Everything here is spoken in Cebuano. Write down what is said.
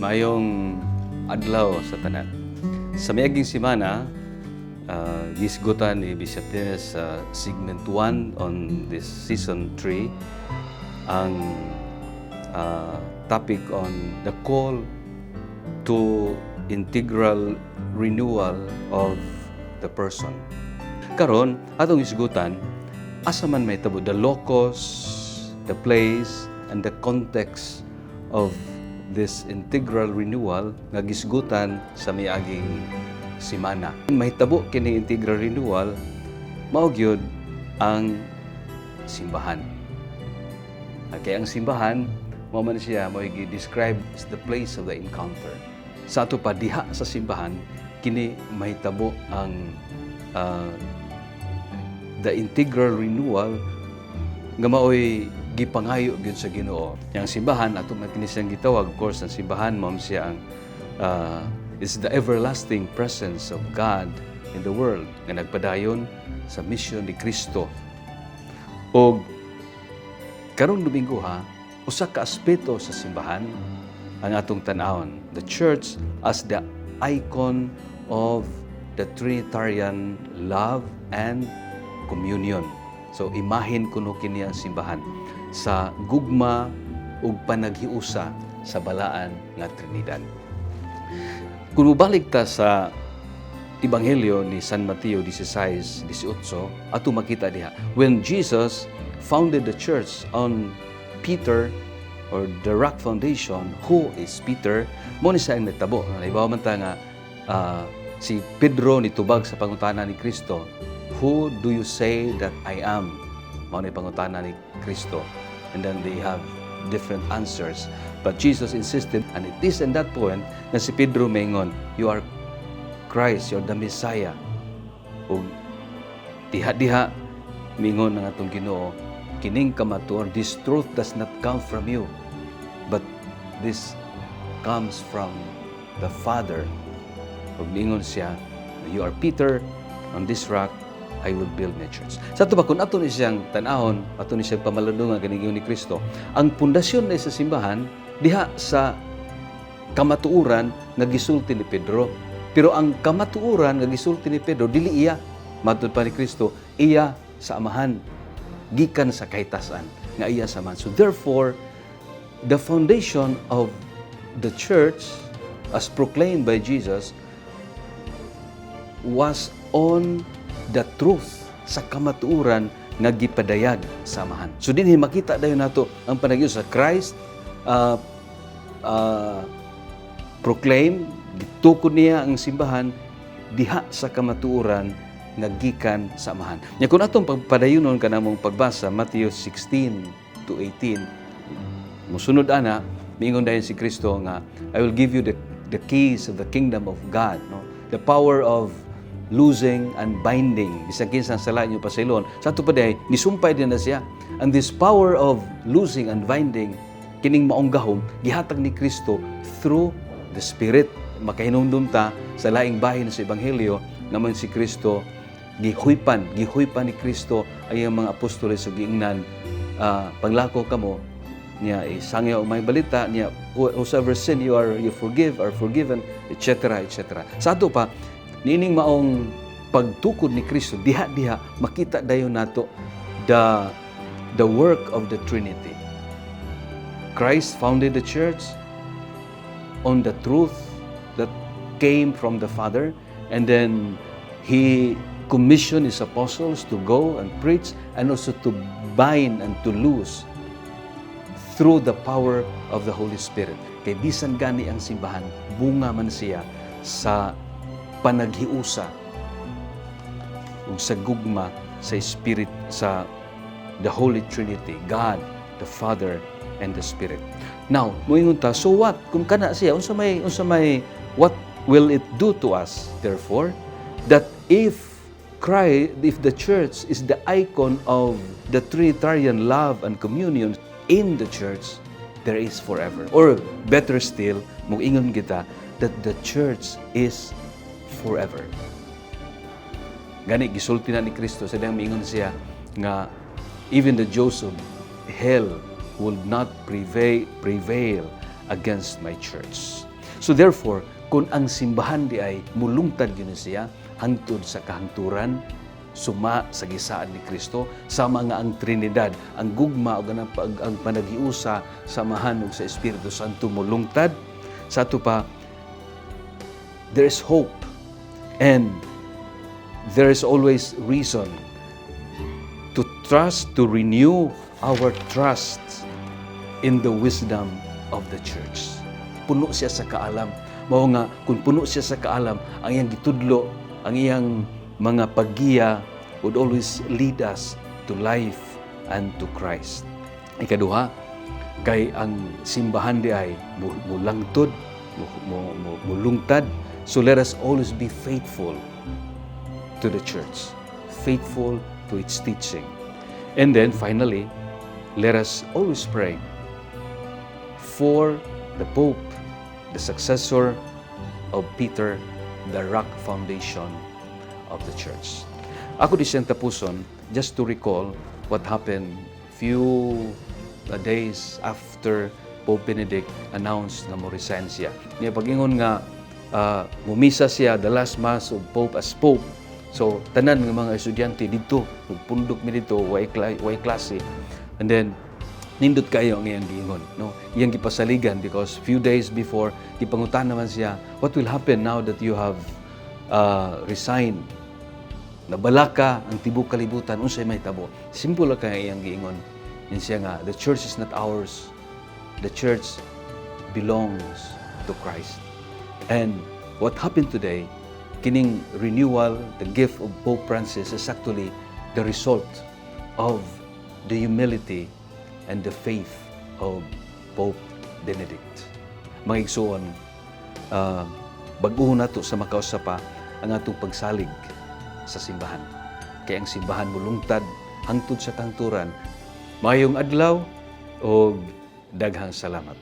Maayong adlaw sa tanan. Sa miaging semana, gisgutan ni Bishop Dennis sa segment 1 on this season 3 ang topic on the call to integral renewal of the person. Karon, atong isgutan, asa man mahitabo the locus, the place, and the context of this integral renewal nga gisgutan sa miaging semana. Mahitabo kini integral renewal mao gyud ang simbahan. Kay ang simbahan mao man siya mao gi-describe as the place of the encounter. Sa ato pa diha sa simbahan kini mahitabo ang the integral renewal nga maoy gipangayo gyud sa Ginoo. Yang simbahan ato man kini siyang gitawag, of course, ang simbahan mao siya ang is the everlasting presence of God in the world nga nagpadayon sa misyon ni Kristo. Og karong Domingo ha, usa ka aspeto sa simbahan ang atong tan-awon. The church as the icon of the Trinitarian love and communion. So imahin kuno kini ang simbahan sa gugma ug panaghiusa sa balaan nga Trinidad. Kung mobalik ta sa Ebanghelyo ni San Mateo 16:18, ato makita diha when Jesus founded the church on Peter or the rock foundation, who is Peter? Mao ni siya ang nagtabo. Naibaw man ta nga si Pedro nitubag sa pangutana ni Kristo, "Who do you say that I am?" Mao ni pangutana ni Kristo. And then they have different answers. But Jesus insisted, and it is in that point na si Pedro maingon, "You are Christ, you are the Messiah." Ug diha-diha mingon ang atong Ginoo, kining kamatuoran, this truth does not come from you, but this comes from the Father. Ug mingon siya, "You are Peter, on this rock I will build my church." Sa ato ba, kung ato ni siyang tan-ahon, ato ni siyang pamalandungan kining ni Kristo, ang pundasyon na sa simbahan diha sa kamatuoran nga gisulti ni Pedro. Pero ang kamatuoran nga gisulti ni Pedro dili iya, matud pa ni Kristo, iya sa Amahan, gikan sa kahitasan nga iya sa Amahan. So therefore, the foundation of the church as proclaimed by Jesus was on the truth, sa kamatuoran nga gipadayag sa Amahan. So dinhi makita dayon nato ang panagyo sa Christ proclaim, gitukod niya ang simbahan diha sa kamatuoran nga gikan sa Amahan. Nya kung atong pagpadayunon kanamong pagbasa Matthew 16 to 18, musunod ana, miingon dayon si Kristo nga, "I will give you the keys of the kingdom of God," no? The power of loosing and binding. Bisan kinsang sala inyo pasaylon. Sa ato pa diay, nisumpay din na siya. And this power of loosing and binding, kining maong gahom, gihatag ni Kristo through the Spirit. Makahinumdum ta sa laing bahin sa Ebanghelyo naman si Kristo gihuypan ni Kristo ang iyang mga apostoles ug giingnan, "Panglakaw kamo niya, isangyaw ang maayong balita niya, whosoever sin you forgive are forgiven," etc., etc. Sa ato pa niining maong pagtukod ni Kristo, diha-diha makita dayon nato the work of the Trinity. Christ founded the church on the truth that came from the Father, and then he commissioned his apostles to go and preach and also to bind and to loose through the power of the Holy Spirit. Kay bisan gani ang simbahan, bunga man siya sa panaghiusa ug sa gugma sa Spirit, sa the Holy Trinity, God, the Father, and the Spirit. Now, moingon ta, so what? Kung kana siya, unsa may, what will it do to us? Therefore, that if Christ, if the church is the icon of the Trinitarian love and communion, in the church, there is forever. Or better still, moingon kita that the church is forever. Gani gisulti na ni Kristo sa diyang miingon siya nga even the jaws of hell will not prevail against my church. So therefore, kung ang simbahan diay mulungtad gyud ni siya hangtod sa kahangturan suma sa gisaad ni Kristo, sama nga ang Trinidad, ang gugma ug ang panaghiusa sa Amahan ug sa Espiritu Santo mulungtad sa ato pa, there is hope and there is always reason to trust, to renew our trust in the wisdom of the church. Puno siya sa kaalam. Mao nga, kung puno siya sa kaalam, ang iyang gitudlo, ang iyang mga paggiya would always lead us to life and to Christ. Ikaduha, kay ang simbahan diay mulangtod, mulungtad. So let us always be faithful to the church, faithful to its teaching. And then finally, let us always pray for the Pope, the successor of Peter, the rock foundation of the church. Ako di siyang tapuson just to recall what happened few days after Pope Benedict announced nga mo resign siya. Niya pag-ingon nga mumisa siya, the last mass of Pope as Pope. So tanan nga mga estudyante didto, nagpundok mi didto, way klase. And then nindot kayo ang iyang giingon, no? Iyang gipasaligan because few days before, gipangutan naman siya, "What will happen now that you have resigned? Nabalaka ang tibok kalibutan, unsay mahitabo?" Simple lang kay iyang giingon. Yun siya nga, "The church is not ours. The church belongs to Christ." And what happened today, kining renewal, the gift of Pope Francis is actually the result of the humility and the faith of Pope Benedict. Mga igsuon, bag-ohon nato sa makausa pa ang atong pagsalig sa simbahan. Kay ang simbahan mulungtad hangtod sa kahangturan. Maayong adlaw o daghang salamat.